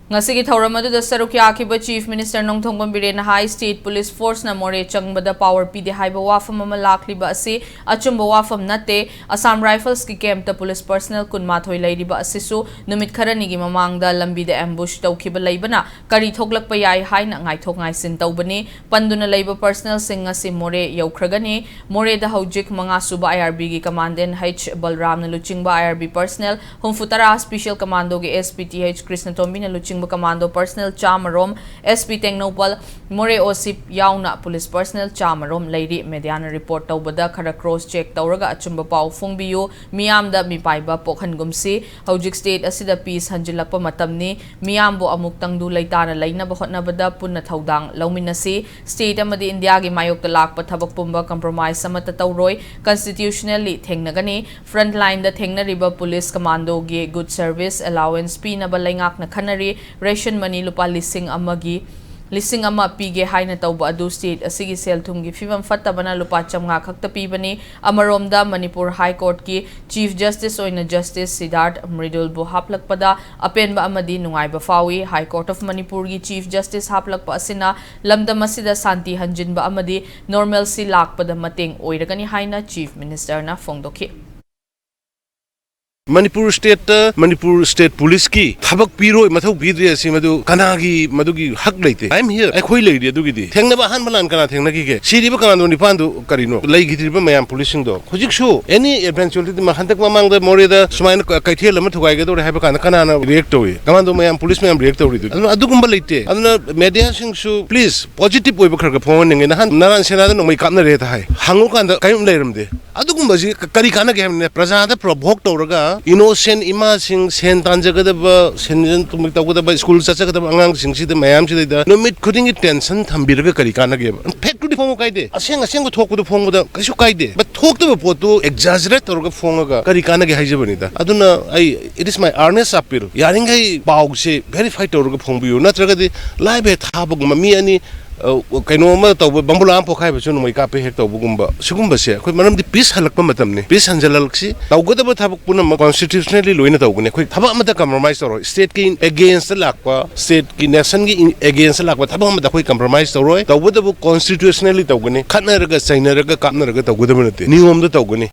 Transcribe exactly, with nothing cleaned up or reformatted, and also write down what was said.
ꯉꯁꯤꯒꯤ ꯊꯧꯔꯝ ꯑꯗꯨꯗ ꯁꯔꯨꯛ ꯌꯥꯈꯤꯕ Chief Minister ꯅꯣꯡꯊꯣꯝꯕꯝ ꯕꯤꯔꯦꯟꯅ ꯍꯥꯏ, State Police Force ꯅ ꯃꯣꯔꯦ ꯆꯪꯕꯗ power ꯄꯤꯗꯦ ꯍꯥꯏꯕ ꯋꯥꯐꯝ ꯑꯃ ꯂꯥꯛꯂꯤꯕ ꯑꯁꯤ ꯑꯆꯨꯝꯕ ꯋꯥꯐꯝ ꯅꯠꯇꯦ꯫ Assam Rifles ꯀꯤ camp ꯇ police personnel ꯀꯨꯟꯃꯥꯊꯣꯏ ꯂꯩꯔꯤꯕ ꯑꯁꯤꯁꯨ ꯅꯨꯃꯤꯠ ꯈꯔꯅꯤꯒꯤ ꯃꯃꯥꯡꯗ ꯂꯝꯕꯤꯗ ambush ꯇꯧꯈꯤꯕ ꯂꯩꯕꯅ ꯀꯔꯤ ꯊꯣꯛꯂꯛꯄ ꯌꯥꯏ ꯍꯥꯏꯅ ꯉꯥꯏꯊꯣꯛ ꯉꯥꯏꯁꯤꯟ ꯇꯧꯕꯅꯤ꯫ ꯄꯟꯗꯨꯅ ꯂꯩꯕ personnel ꯁꯤꯡ ꯉꯁꯤ ꯃꯣꯔꯦ ꯌꯧꯈ꯭ꯔꯒꯅꯤ꯫ ꯃꯣꯔꯦꯗ ꯍꯧꯖꯤꯛ ꯃꯉꯥ ꯁꯨꯕ I R B ꯒꯤ Commandant H ꯕꯜꯔꯥꯝꯅ ꯂꯨꯆꯤꯡꯕ I R B personnel ꯍꯨꯝꯐꯨꯇꯔꯥ, Special Commando ꯒꯤ S P T H ꯀ꯭ꯔꯤꯁꯅꯇꯣꯝꯕꯤꯅ ꯂꯨꯆꯤꯡꯕ commando personnel ꯆꯥꯝꯃꯔꯣꯝ, S P Tengnoupal, ꯃꯣꯔꯦ O C ꯌꯥꯎꯅ police personnel ꯆꯥꯝꯃꯔꯣꯝ ꯂꯩꯔꯤ꯫ Media ꯅ report ꯇꯧꯕꯗ ꯈꯔ cross check ꯇꯧꯔꯒ ꯑꯆꯨꯝꯕ ꯄꯥꯎ ꯐꯣꯡꯕꯤꯌꯨ, ꯃꯤꯌꯥꯝꯗ ꯃꯤꯄꯥꯏꯕ ꯄꯣꯛꯍꯟꯒꯨꯝꯁꯤ꯫ ꯍꯧꯖꯤꯛ state ꯑꯁꯤꯗ peace ꯍꯟꯖꯤꯜꯂꯛꯄ ꯃꯇꯝꯅꯤ꯫ ꯃꯤꯌꯥꯝꯕꯨ ꯑꯃꯨꯛꯇꯪꯗꯨ ꯂꯩꯇꯥꯅ ꯂꯩꯅꯕ ꯍꯣꯠꯅꯕꯗ ꯄꯨꯟꯅ ꯊꯧꯗꯥꯡ ꯂꯧꯃꯤꯟꯅꯁꯤ꯫ State ꯑꯃꯗꯤ ꯏꯟꯗꯤꯌꯥꯒꯤ ꯃꯥꯌꯣꯛꯇ ꯂꯥꯛꯄ ꯊꯕꯛ ꯄꯨꯝꯕ compromise ꯑꯃꯠꯇ ꯇꯧꯔꯣꯏ꯫ Constitutionally ꯊꯦꯡꯅꯒꯅꯤ꯫ Front line ꯗ ꯊꯦꯡꯅꯔꯤꯕ police commando ꯒꯤ good service allowance ꯄꯤꯅꯕ ꯂꯩꯉꯥꯛꯅ ꯈꯟꯅꯔꯤ꯫ Ration money ꯂꯨꯄꯥ ꯂꯤꯁꯤꯡ ꯑꯃꯒꯤ, ꯂꯤꯁꯤꯡ ꯑꯃ ꯄꯤꯒꯦ ꯍꯥꯏꯅ ꯇꯧꯕ ꯑꯗꯨ state ꯑꯁꯤꯒꯤ ꯁꯦꯜ ꯊꯨꯝꯒꯤ ꯐꯤꯕꯝ ꯐꯠꯇꯕꯅ ꯂꯨꯄꯥ ꯆꯥꯝꯃꯉꯥ ꯈꯛꯇ ꯄꯤꯕꯅꯤ꯫ ꯑꯃꯔꯣꯝꯗ ꯃꯅꯤꯄꯨꯔ High Court ꯀꯤ Chief Justice ꯑꯣꯏꯅ Justice ꯁꯤꯗꯥꯔꯊ ꯃ꯭ꯔꯤꯗꯨꯜꯕꯨ ꯍꯥꯞꯂꯛꯄꯗ ꯑꯄꯦꯟꯕ ꯑꯃꯗꯤ ꯅꯨꯡꯉꯥꯏꯕ ꯐꯥꯎꯏ꯫ High Court of ꯃꯅꯤꯄꯨꯔꯒꯤ Chief Justice ꯍꯥꯞꯂꯛꯄ ꯑꯁꯤꯅ ꯂꯝꯗꯝ ꯑꯁꯤꯗ ꯁꯥꯟꯇꯤ ꯍꯟꯖꯤꯟꯕ ꯑꯃꯗꯤ normalcy ꯂꯥꯛꯄꯗ ꯃꯇꯦꯡ ꯑꯣꯏꯔꯒꯅꯤ ꯍꯥꯏꯅ Chief Minister ꯅ ꯐꯣꯡꯗꯣꯛꯈꯤ꯫ ꯃꯅꯤꯄꯨꯔ state ꯇ ꯃꯅꯤꯄꯨꯔ state police ꯀꯤ ꯊꯕꯛ ꯄꯤꯔꯣꯏ, ꯃꯊꯧ ꯄꯤꯗ꯭ꯔꯦ, ꯑꯁꯤ ꯃꯗꯨ ꯀꯅꯥꯒꯤ ꯃꯗꯨꯒꯤ ꯍꯛ ꯂꯩꯇꯦ꯫ I am here. ꯑꯩꯈꯣꯏ ꯂꯩꯔꯤ꯫ ꯑꯗꯨꯒꯤꯗꯤ ꯊꯦꯡꯅꯕ ꯑꯍꯥꯟꯕ ꯂꯥꯟ ꯀꯅꯥ ꯊꯦꯡꯅꯈꯤꯒꯦ? ꯁꯤꯔꯤꯕ ꯀꯅꯥꯅꯣ ꯅꯤꯄꯥꯟꯗꯨ ꯀꯔꯤꯅꯣ? ꯂꯩꯈꯤꯗ꯭ꯔꯤꯕ ꯃꯌꯥꯝ police ꯁꯤꯡꯗꯣ ꯍꯧꯖꯤꯛꯁꯨ any eventuality ꯃ-, ꯍꯟꯗꯛ ꯃꯃꯥꯡꯗ ꯃꯣꯔꯦꯗ ꯁꯨꯃꯥꯏꯅ ꯀ-, ꯀꯩꯊꯦꯜ ꯑꯃ ꯊꯨꯒꯥꯏꯒꯗꯧꯔꯦ ꯍꯥꯏꯕ ꯀꯥꯟꯗ ꯀꯅꯥꯅ react ꯇꯧꯏ? Commando ꯃꯌꯥꯝ, police ꯃꯌꯥꯝ react ꯇꯧꯔꯤꯗꯨ꯫ ꯑꯗꯨꯅ ꯑꯗꯨꯒꯨꯝꯕ ꯂꯩꯇꯦ꯫ ꯑꯗꯨꯅ media ꯁꯤꯡꯁꯨ please positive ꯑꯣꯏꯕ ꯈꯔ ꯈꯔ ꯐꯣꯡꯍꯟꯅꯤꯡꯉꯦ꯫ ꯅꯍꯥꯟ ꯅꯔꯥꯟ ꯁꯦꯅꯥꯗ ꯅꯣꯡꯃꯩ ꯀꯥꯞꯅꯔꯦꯗ ꯍꯥꯏ, ꯍꯪꯉꯨꯀꯥꯟꯗ ꯀꯔꯤꯝ ꯂꯩꯔꯝꯗꯦ꯫ ꯑꯗꯨꯒꯨꯝꯕꯁꯤ ꯀ-, ꯀꯔꯤ ꯀꯥꯟꯅꯒꯦ ꯍꯥꯏꯕꯅꯤꯅ? ꯄ꯭ꯔꯖꯥꯗ provoke ꯇꯧꯔꯒ innocent ꯏꯃꯥꯁꯤꯡ, ꯁꯦꯟ ꯇꯥꯟꯖꯒꯗꯕ, ꯁꯦꯟꯖꯟ ꯊꯨꯝꯖꯟ ꯇꯧꯒꯗꯕ, school ꯆꯠꯆꯒꯗꯕ ꯑꯉꯥꯡꯁꯤꯡꯁꯤꯗ, ꯃꯌꯥꯝꯁꯤꯗꯩꯗ ꯅꯨꯃꯤꯠ ꯈꯨꯗꯤꯡꯒꯤ tension ꯊꯝꯕꯤꯔꯒ ꯀꯔꯤ ꯀꯥꯟꯅꯒꯦꯕ? Fact ꯇꯨꯗꯤ ꯐꯣꯡꯕ ꯀꯥꯏꯗꯦ, ꯑꯁꯦꯡ ꯑꯁꯦꯡꯕ ꯊꯣꯛꯄꯗꯨ ꯐꯣꯡꯕꯗ ꯀꯩꯁꯨ ꯀꯥꯏꯗꯦ꯫ But ꯊꯣꯛꯇꯕ ꯄꯣꯠꯇꯨ exaggerate ꯇꯧꯔꯒ ꯐꯣꯡꯉꯒ ꯀꯔꯤ ꯀꯥꯟꯅꯒꯦ ꯍꯥꯏꯖꯕꯅꯤꯗ꯫ ꯑꯗꯨꯅ ꯑꯩ, it is my earnest appeal, ꯌꯥꯔꯤꯈꯩ ꯄꯥꯎꯁꯦ verify ꯇꯧꯔꯒ ꯐꯣꯡꯕꯤꯌꯨ, ꯅꯠꯇ꯭ꯔꯒꯗꯤ live ꯍꯦꯛ ꯊꯥꯕꯒꯨꯝꯕ, ꯃꯤ ꯑꯅꯤ ꯑ, ꯀꯩꯅꯣ ꯑꯃ ꯇꯧꯕ, ꯕꯝꯕꯨꯂꯥ ꯑꯃ ꯄꯣꯈꯥꯏꯕꯁꯨ ꯅꯣꯡꯃꯩ ꯀꯥꯞꯄꯦ ꯍꯦꯛ ꯇꯧꯕꯒꯨꯝꯕ, ꯁꯤꯒꯨꯝꯕꯁꯦ ꯑꯩꯈꯣꯏ, ꯃꯔꯝꯗꯤ ꯄꯤꯁ ꯍꯜꯂꯛꯄ ꯃꯇꯝꯅꯤ꯫ ꯄꯤꯁ ꯍꯟꯖꯜꯂꯛꯁꯤ, ꯇꯧꯒꯗꯕ ꯊꯕꯛ ꯄꯨꯝꯅꯃꯛ ꯀꯣꯟꯁꯇꯤꯇ꯭ꯌꯨꯁꯅꯦꯜꯂꯤ ꯂꯣꯏꯅ ꯇꯧꯒꯅꯤ꯫ ꯑꯩꯈꯣꯏ ꯊꯕꯛ ꯑꯃꯠꯇ ꯀꯝꯄ꯭ꯔꯣꯃꯥꯏꯁ ꯇꯧꯔꯣꯏ꯫ ꯁ꯭ꯇꯦꯠꯀꯤ ꯑꯦꯒꯦꯟꯁꯇ ꯂꯥꯛꯄ, ꯁ꯭ꯇꯦꯠꯀꯤ ꯅꯦꯁꯟꯒꯤ ꯑꯦꯒꯦꯟꯁꯇ ꯂꯥꯛꯄ ꯊꯕꯛ ꯑꯃꯠꯇ ꯑꯩꯈꯣꯏ ꯀꯝꯄ꯭ꯔꯣꯃꯥꯏꯁ ꯇꯧꯔꯣꯏ꯫ ꯇꯧꯕꯇꯕꯨ ꯀꯣꯟꯁꯇꯤꯇ꯭ꯌꯨꯁꯅꯦꯜꯂꯤ ꯇꯧꯒꯅꯤ꯫ ꯈꯠꯅꯔꯒ ꯆꯩꯅꯔꯒ ꯀꯥꯞꯅꯔꯒ ꯇꯧꯒꯗꯕ ꯅꯠꯇꯦ, ꯅꯤꯌꯣꯝꯗ ꯇꯧꯒꯅꯤ꯫